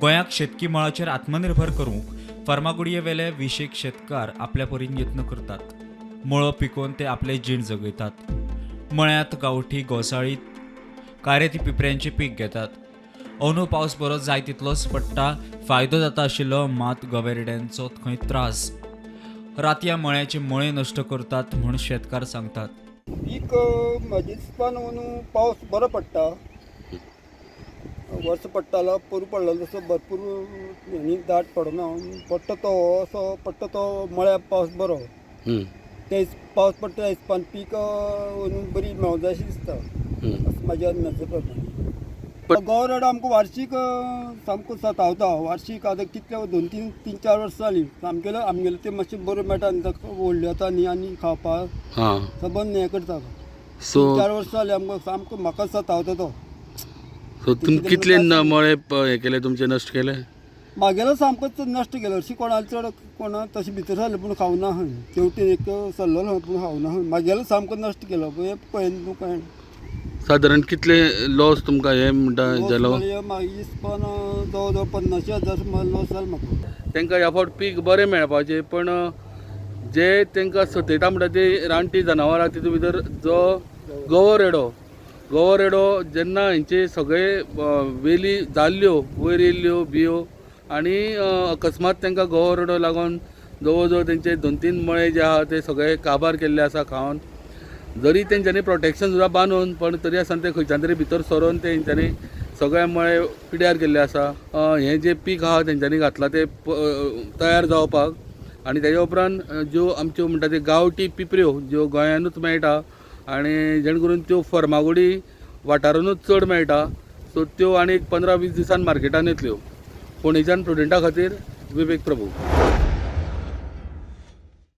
गोंयाक शेतकी मळाचेर आत्मनिर्भर करूंक फर्मागुडये वेले विशेक शेतकार आपल्या परीन यत्न करतात. मळो पिकोवन ते आपले जीण जगयतात. मळ्यांत गांवठी घोसाळी कारेती पिपऱ्यांचें पीक घेतात. अंदू पावस बरो जाय तितलोच पडटा, फायदो जाता आशिल्लो, मात गवेरेड्यांचो खंय त्रास. रातया मळ्याचे मळे नश्ट करतात म्हूण शेतकार सांगतात. पीक म्हज्या हिसपान अंदू पावस बरो पडटा. वर्स पडटालो, पोरूं पडलेलो तसो भरपूर आनी दाट पडना. पडटा तो असो पडटा तो मळ्या पावस बरो. ते पावस पडटा त्या हिसपान पीक अंदू बरी मेळोंक जाय अशें दिसता, अशें म्हाज्या नदरे प्रमाणे. गंव रेडो आमकां वार्षीक सामको सतावता. वार्षीक आतां कितले दोन तीन तीन चार वर्सां जालीं सामकेलो आमगेले ते मातशे बऱ्यो मेळटा न्ही, ताका व्हडल्यो जाता न्ही आनी खावपाक सबंद हें करता. सो 4 वर्सां जालीं आमकां सामको म्हाका सतावता तो. सो तुम कितले मळे हे केले तुमचे नश्ट केले? मागेलो सामकोच नश्ट केलो. हरशीं कोणाक चड कोणा तशें भितर सरलें पूण खावना खंय, तेवटेन एक सरलेलो पूण खावना खंय. मागेलो सामको नश्ट केलो. पळय पळय तूं कळना. सादारण कितले लॉस तुमकां हे म्हणटा जालो? मागीर इसपान जवळ जवळ 50,000 सुमार लॉस जालो म्हाका. तांकां ह्या फावट पीक बरें मेळपाचें, पण जे तांकां सतयता म्हणटा ती रानटी जनावरां, तितून भितर जो गवो रेडो, गवो रेडो जेन्ना हेंचे सगळे वेली जाल्ल्यो, वयर येयल्ल्यो बियो आनी अकस्मात तांकां गवो रेडो लागून जवळ जवळ तेंचे 2-3 मळे जे आहा ते सगळे काबार केल्ले आसा खावन. जरी तेंच्यांनी प्रोटेक्शन सुद्दां बांदून, पण तरी आसतना ते खंयच्यान तरी भितर सरोन ते तेंच्यांनी सगळे मळे पिड्यार केल्ले आसा. हें जें पीक आहा तेंच्यांनी घातलां तें तयार जावपाक. आनी तेज्या उपरांत ज्यो आमच्यो म्हणटा त्यो गांवठी पिपऱ्यो ज्यो गोंयानूच मेळटा आनी जेणे करून त्यो फर्मागुडी वाठारानूच चड मेळटा, सो त्यो आनी 15-20 दिसान मार्केटान येतल्यो. फोंडेच्यान प्रुडंटा खातीर विवेक प्रभू.